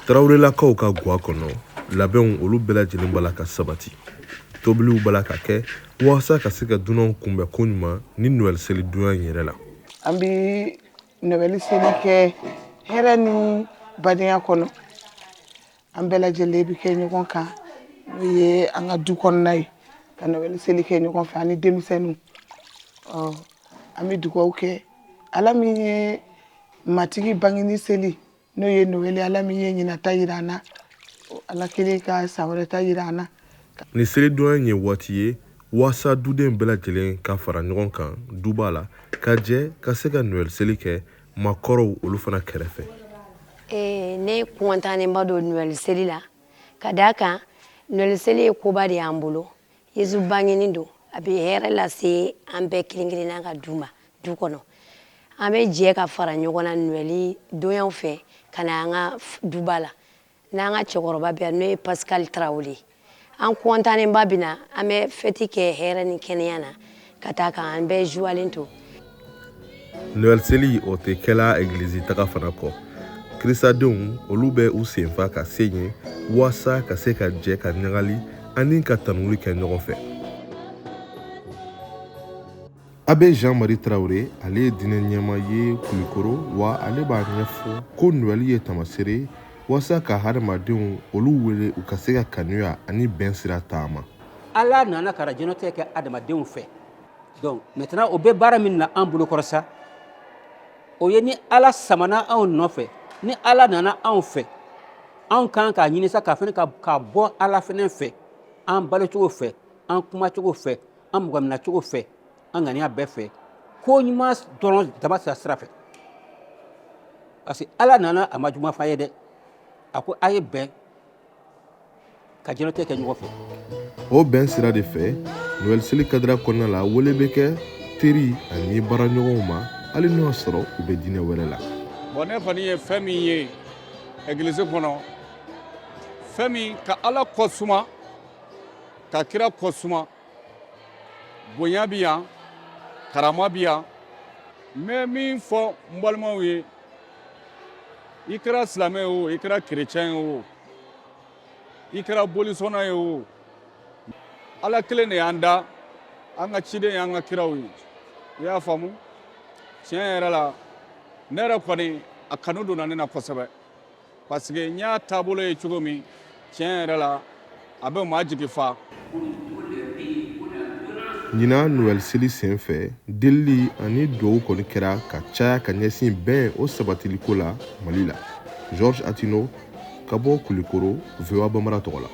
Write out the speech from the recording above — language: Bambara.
Tarawelelakaw ka gwa kɔnɔ, labɛnw olu bɛɛ lajɛlen b'a la ka sabati. Tobiliw b'a la ka kɛ walasa ka se ka dunanw kunbɛn koɲuman ni Noël selidonya in yɛrɛ la. An bɛ Noël seli kɛ hɛrɛ ni badenya kɔnɔ. An bɛɛ lajɛlen bɛ kɛ ɲɔgɔn kan, n'o ye an ka du kɔnɔna ye, ka Noël seli kɛ ɲɔgɔn fɛ ani denmisɛnninw. Ɔ, an bɛ dugawu kɛ Ala min ye Matigi bangeni seli, n'o ye Noël, Ala min ye ɲinata yira an na, Ala kelen ka san wɛrɛ ta yira an na. Nin selidonya in ye waati ye waasa duden bɛɛ lajɛlen ka fara ɲɔgɔn kan duba la, ka jɛ ka se ka Noël seli kɛ maakɔrɔw olu fana kɛrɛfɛ. Ne kɔntannenba don Noël seli la, ka d'a kan Noël seli ye koba de y'an bolo. Yesu bangeni don, a bɛ hɛrɛ lase an bɛɛ kelen kelenna ka du ma. Du kɔnɔ, an bɛ jɛ ka fara ɲɔgɔn na Noël donyaw fɛ ka na an ka duba la n'an ka cɛkɔrɔba bɛ yan, n'o ye Pascal Tarawele. An kɔntannenba bɛ na, an bɛ fɛti kɛ hɛrɛ ni kɛnɛya na ka taa kan, an bɛɛ joilen to. Noël seli, o tɛ kɛla egilizi taga fana kɔ. Kirisadenw olu bɛ u senfa ka se yen waasa ka se ka jɛ ka ɲagali ani ka tanuli kɛ ɲɔgɔn fɛ. Abbé Jean-Marie Traoré, ale ye diinɛ ɲɛmaa ye Kulikoro, wa ale b'a ɲɛfɔ ko Noël ye tamasere waasa ka hadamadenw olu wele u ka se ka kanuya ani bɛn sira taama. Ala nana ka na diɲɛnatigɛ kɛ adamadenw fɛ. Donc maintenant, o bɛ baara min na an bolokɔrɔ sa, o ye ni Ala samana anw nɔfɛ, ni Ala nana anw fɛ, anw kan k'a ɲini sa ka fɛnɛ ka bɔ Ala fɛnɛ fɛ, an balocogo fɛ, an kumacogo fɛ, an mɔgɔminacogo fɛ, an ŋaniya bɛɛ fɛ, ko ɲuman dɔrɔn dama sira fɛ, parce que Ala nana, a ma juguman f'a ye dɛ. A ko a ye bɛn ka diɲɛnatigɛ kɛ ɲɔgɔn fɛ. O bɛn sira de fɛ, Noël seli kadira kɔnɔna la, wele bɛ kɛ teri ani baaraɲɔgɔnw ma, hali n'o y'a sɔrɔ u bɛ diinɛ wɛrɛ la. Bon, ne kɔni ye fɛn min ye egilizi kɔnɔ, fɛn min ka Ala kɔ suma, ka kira kɔ suma, bonya bi yan, karama bi yan. N bɛ min fɔ n balimaw ye, i kɛra silamɛ ye o, i kɛra kerecɛn ye o, i kɛra bolisɔnna ye o, Ala kelen de y'an da, an ka ciden y'an ka kiraw ye. I y'a faamu? Tiɲɛ yɛrɛ la, ne yɛrɛ kɔni, a kanu donna ne na kosɛbɛ, parce que n y'a taabolo ye cogo min, tiɲɛ yɛrɛ la, a bɛ maa jigi fa. Ɲinan Noël seli sen fɛ, delili ani duwawu kɔni kɛra ka caya ka ɲɛsin bɛn o sabatiliko la Mali la. Georges Atino ka bɔ Kulikoro, VOA Bambara tɔgɔ la.